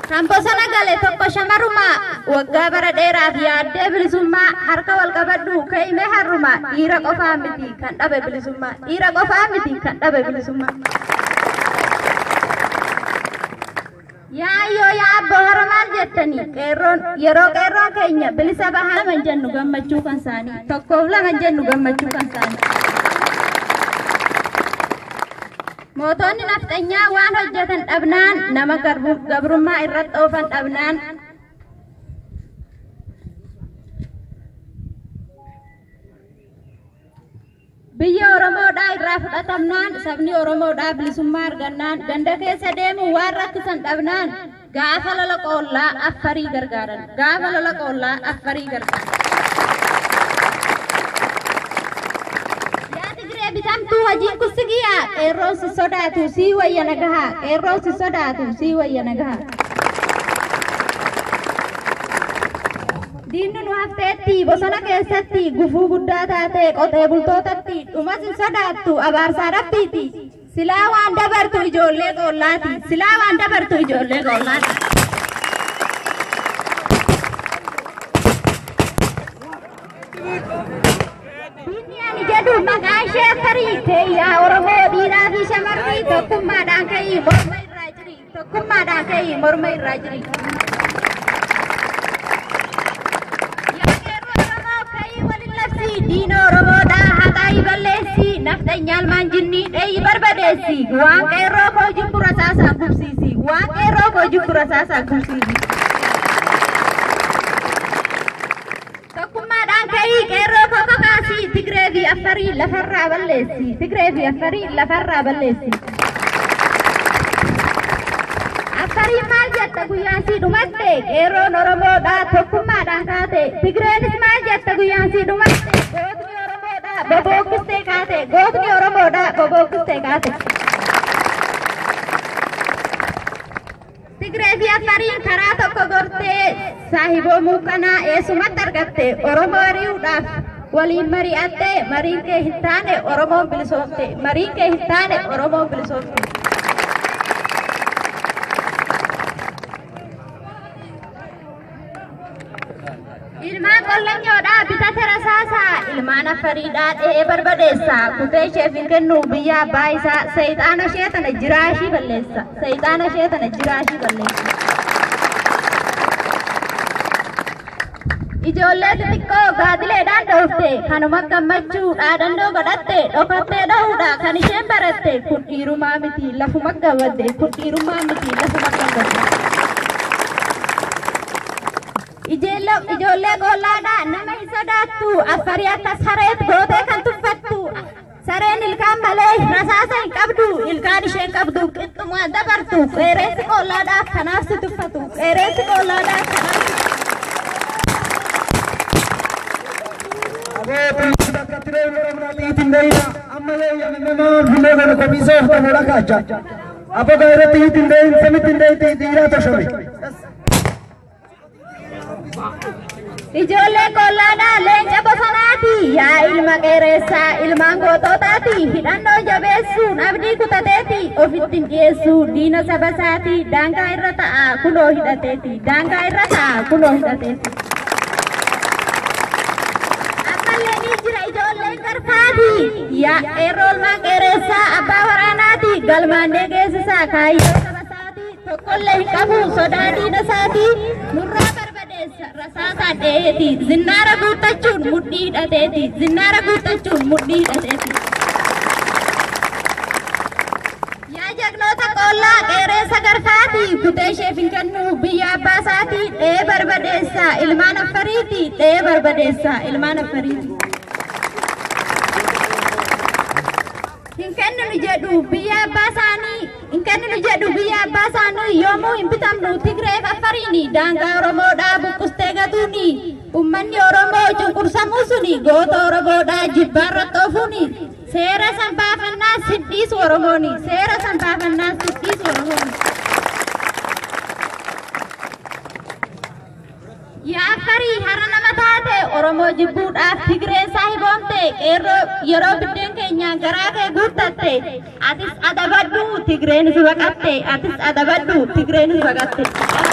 Kan bosona gale tokko shamarrumaa waggaa bara dheeraaf yaaddee bilisummaa harka wal qabadhu ka'imee harrumaa dhiira qofaa miti kan dhabe bilisummaa dhiira qofaa miti kan dhabe bilisummaa. Yaayyoo yaa abboo hara maal jettanii qeerroon yeroo qeerroon keenya bilisa bahaa lama jennu gammachuu kan isaanii tokkoof lama jennu gammachuu kan isaanii. Mootonni nafxanyaa waan hojjetan dhabnaan nama gabrummaa irratti oofan dhabnaan biyya Oromoodhaa irraa fudhatamnaan sabni Oromoodhaa bilisummaa argannaan ganda keessa deemu waan rakkisan dhabnaan gaafa lola qoollaa affarii gargaaran gaafa lola qoollaa affarii gargaaran. Yaa Tigree bitamtuu hojiin kun si giyyaa qeerroon si sodaatu sii wayya nagahaa qeerroon si sodaatu sii wayya nagahaa. Diinni nu hafteetti bosona keessatti gufuu guddaa taate qotee bultootatti dhumas hin sodaattu abaarsaa rabbiiti. Silaa waan dabartu ijoollee qoollaati. Silaa waan dabartu ijoollee qoollaati. Diinni ani jedhu maqaa ishee affarii keeyyaa Oromoo dhiiraa fi shamarrii tokkummaadhaan ka'ii morma irraa jiri. Tokkummaadhaan ka'ii morma irraa jiri. Diina Oromoodhaa haxaayi balleessi nafxanyaal maanjinnii dheeyi barbadeessi waan qeerroo koo jibbura saasaa gubsiisi waan qeerroo koo jibbura saasaa gubsiisi. Tokkummaadhaan ka'ii qeerroo koo kakaasi Tigree fi Affarii lafarraa balleessi Tigree fi Affarii lafarraa balleessi. Affarii maal jetta guyyaan sii dhumatte qeerroon Oromoodhaa tokkummaadhaan kaate Tigreenis maal jetta guyyaan sii dhumatte gootni Oromoodhaa bobookistee kaate gootni Oromoodhaa bobookistee kaate. Tigree fi Affariin karaa tokko gortee saahiboomuu kanaa eessumatti argatte Oromoo ari'uudhaaf waliin mari'atte mariin kee hin taane Oromoon bilisoomte mariin kee hin taane Oromoon bilisoomte. Ilmaan qollanyoodhaa bitate rasaasaa ilmaan affariidhaa dhe'ee barbadeessa kutee isheef hin kennu biyya abbaa isaa seexaana ishee tana jiraashii balleessa seexaana ishee tana jiraashii balleessa. Ijoollee xixiqqoo gaadileedhaan dhoofte kanuma gammachuu dhaadannoo godhatte dhokattee dhohuudha kan isheen baratte kun dhiirumaa miti lafuma gabbadde kun dhiirumaa miti lafuma gabbadde. Ijoollee qoollaadhaa nama hin sodaattu affarii akka sareet gootee kan tuffattu sareen ilkaan malee rasaasa hin qabdu ilkaan isheen qabdu qixxumaa dabartu qeerrensi qoollaadhaa kanaaf si tuffatu qeerrensi qoollaadhaa kanaaf si Ijoollee qoollaadhaa leenca bosonaati yaa ilma qeerressaa ilmaan goototaati hidhannoo jabeessuun abdii kutateeti ofitti hin dhiyeessu diina saba isaati daangaa irra ta'a kunoo hidhateeti daangaa irra ta'a kunoo hidhateeti. Ammallee ni jira ijoolleen garfaati yaa qeerroo ilmaan qeerressaa abbaa waraanaati galmaandee geessisaa kaayyoo saba isaati tokkollee hin qabu sodaa diina isaati nurraa rasaasaa dheeyeeti zinnaara guuttachuun mudhii hidhateeti zinnaara guuttachuun mudhii hidhateeti. Yaa jagnoota qoollaa qeerrensa garfaati kutee isheef hin kennu biyya abbaa isaati dhee barbadeessa ilmaan affariiti dhee barbadeessa ilmaan affariiti. Hin kenninu jedhu biyya abbaa isaanii hin kenninu jedhu biyya abbaa isaanii yoomuu hin bitamnu Tigreef Affariini daangaa Oromoodhaa buqqustee gatuuni uummanni Oromoo cunqursamuu suni goota Oromoodhaa jibbaarra xoofuuni seera san baafannaa sidhiisu Oromooni seera san baafannaa sidhiisu Oromooni. Yaa Affarii har'a nama taate Oromoo jibbuudhaaf Tigreen saahiboomte qeerroo yeroo biddeen kee keenyaan garaa kee guuttatte. Atis adabadhu, Tigreenis baqatte. Atis adabadhu, Tigreenis baqatte.